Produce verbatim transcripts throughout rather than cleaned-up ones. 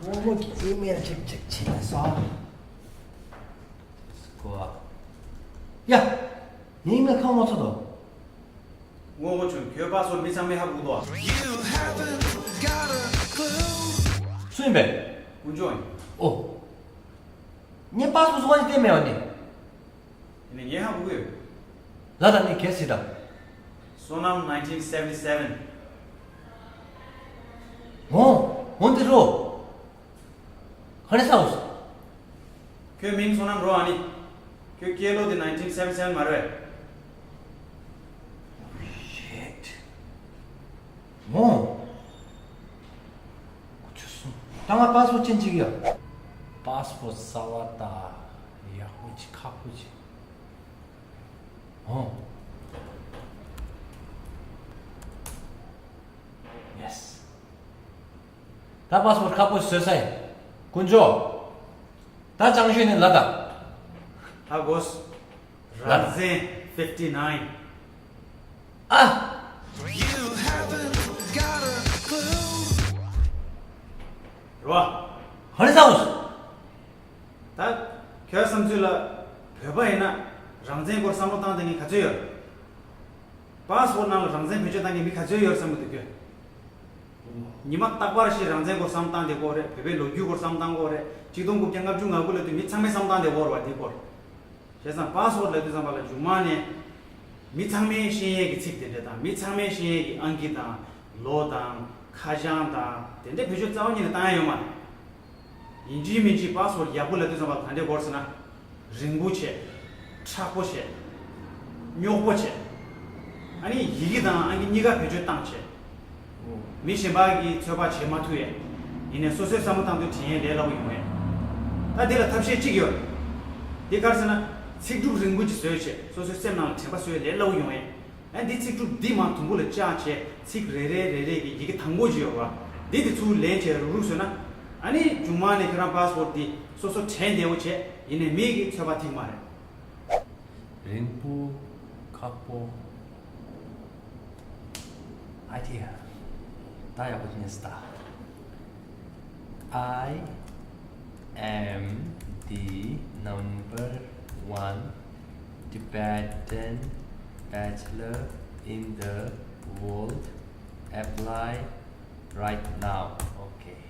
སྔོན་མོ་གི་ཨི་མེལ་ཅིག་ཅིག་བྱས་ནས་ས། ཀོ། ཡ། ངའི་ཨི་མེལ་ཁ་ངོ་ཚོ་དོ། ངོ་ངོ་ཆུང་ཁྱོད་པ་སོ་མི་ཚང་མས་ཧ་གོ་གི་འདུག་ཨ། སུ་ཡིན་པས། དཀོན་མཆོག་ཡིན། ཨོ། ངའི་པ་སོ་སོ་བ་ཞིག་བལྟས་མེད་པ་ནི། དེ་ནས་ངས་ཧ་གོ་གི་ཡོད། ལ་དང་ནི་གལ་སྲིད་དང་། བསོད་ནམས་nineteen seventy seven། འོ། འོ་འདི་རོ། ཧ་ནི་སའུ་སི། ཁྱོད་མིང་བསོད་ནམས་རོ་ཨ་ནི། ཁྱོད་སྐྱེས་ལོ་དེ་nineteen seventy seven མ་རེད། Shit. འོ། ཁུ་ཆུ་སུ། ད་ང་པ་སི་པོར་ཊི་ཅན་ཅིག་ཡ། པ་སི་པོར་ཊི་གསར་པ་ད། ཡག་པོ་ཅིག་ཁག་པོ་ཅིག་འོ། Yes. ད་པ་སི་པོར་ཊི་ཁག་པོ་བཟོས་ས་ཡིན། དཀོན་མཆོག་ད་ཅང་ཞུས་ནས་ལ་ད། ཧ་གོ་སོང་། ལ་ད། རང་བཙན་fifty nine། ཨ། རེད་བ། ཧ་ནི་སའུ་སི། ད་ཁྱོད་བསམ་ཚུལ་ལ། བོད་པ་ཡིན་ན་རང་བཙན་སྐོར་བསམ་བློ་བཏང་བསྡད་མཁན་ག་ཚོད་ཡོད། པ་སི་པོར་ཊི་ནང་ལ་རང་བཙན་བེད་སྤྱོད་བཏང་མཁན་མི་ག་ཚོད་ཡོད་བསམ་གི་འདུག་ཁྱོད། ཉི་མ་རྟག་པར་ཞིག་རང་བཙན་སྐོར་བསམ་བཏང་བསྡད་ཀྱི་ཡོད་རེད། བོད་པའི་ལོ་རྒྱུས་སྐོར་བསམ་བཏང་གི་ཡོད་རེད། ཆིག་སྟོང་དགུ་བརྒྱ་ལྔ་བཅུ་ང་དགུ་ལ་དུས་མི་ཚང་མས་བསམ་བཏང་བསྡད་ཀྱི་ཡོད་རེད་བ་འདི་སྐོར། བྱས་ཙང་པ་སི་པོར་ཊི་ལབ་དུས་ཙམ་པ་ལ་མཇུག་མ་ནས། མི་ཚང་མས་ཤེས་ཡས་ཀྱི་ཚིག་དེ་འདྲ་དང་མི་ཚང་མས་ཤེས་ཡས་ཀྱི་ཨང་ཀི་དང་། ལོ་དང་། ཁ་བྱང་དང་དེ་འདྲ་བེད་སྤྱོད་རྩ་བ་ཉིད་ནས་བཏང་ཡ་ཡོད་མ་རེད། ཡིན་གཅིག་མིན་གཅིག་པ་སི་པོར་ཊི་ཡག་པོ་ལབ་དུས་ཙམ་པ་ལ་ག་འདྲས་དགོས་ཟེར་ན། རིང་པོ་བྱས། མཁྲེགས་པོ་བྱས། རྙོག་པོ་བྱས། ཨ་ནི་ཡི་གེ་དང་ཨང་ཀི་གཉིས་ཀ་བེད་སྤྱོད་བཏང་བྱས། མི་གཞན་པ་གིས་ཚོད་དཔག་བྱེད་མ་ཐུབ་ཡས། ཡིན་ནའི་སོ་སོའི་བསམ་བློ་བཏང་དུས་དྲན་ཡས་ལས་སླ་པོ་ཡོང་ཡས། ད་འདི་ལ་ཐབས་ཤེས་གཅིག་ཡོད། འདི་ག་རེ་ཟེར་ན། ཚིག་གྲུབ་རིང་པོ་ཅིག་བཟོས་བྱས་སོ་སོའི་སེམས་ནང་ལ་དྲན་པ་གསོ་ཡས་ལས་སླ་པོ་ཡོང་ཡས། ཨ་འདི་ཚིག་གྲུབ་འདི་མར་དུམ་བུ་ལ་བཅག་བྱས་ཚིག་རེ་རེ་རེ་རེ་གི་ཡི་གེ་དང་པོ་ཅིག་ཡོད་རེད་བ། འདི་དེ་ཚུར་ལེན་བྱས་རུག་རུག་བཟོས་ན། ཨ་ནི་མཇུག་མ་ནས་ཁྱོད་རང་པ་སི་པོར་ཊི་འདི་སོ་སོ་དྲན་བདེ་བོ་བྱས། ཡིན་ནའི་མི་གིས་ཚོད་དཔག་ཐིག་མ་རེད། རིང་པོ། ཁག་པོ། ཨའི་ཌི་ཡ། ད་ཡག་པོ་ཉན་སྲིད་ད། I am the number one Tibetan bachelor in the world. Apply right now. Okay.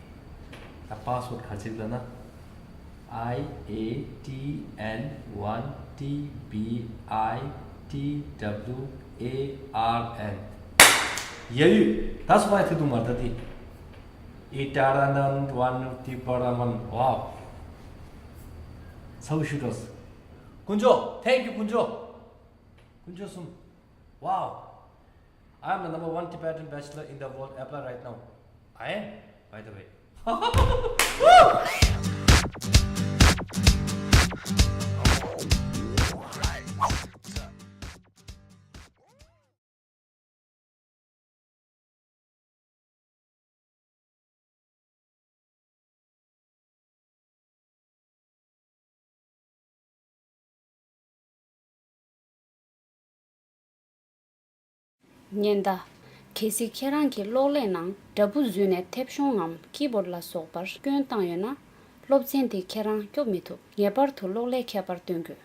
ད་པ་སི་ཝརཌ་ག་ཚིག་ལབ་ན། I A T N one T B I T W A R N. ཡ་ཡུ། ད་སོ་མ་ཡ་ཐིག་ཏུ་མར་ད་དི། ཨི་ཏཱ་ར་ནན་ཝན་ཏི་པ་ར་མན། ཝའོ། ཚ་བོ་ཤུ་ཏོས། དཀོན་མཆོག Thank you དཀོན་མཆོག་དཀོན་མཆོག་གསུམ། Wow. I am the number one Tibetan bachelor in the world. Apply right now. I am, by the way. ཉེན་བརྡ། གལ་སྲིད་ཁྱེད་རང་གི་གློག་ཀླད་ནང་དྲ་འབུ་འཛུལ་ནས་མཐེབ་གཞོང་ངམ་ཀི་བོར་ཌ་ལ་སོགས་པར་སྐྱོན་བཏང་ཡོད་ན། སློབ་ཚན་དེ་ཁྱེད་རང་སྐྱོབ་མི་ཐུབ། ངེས་པར་དུ་གློག་ཀླད་མཁས་པར་སྟོན་དགོས།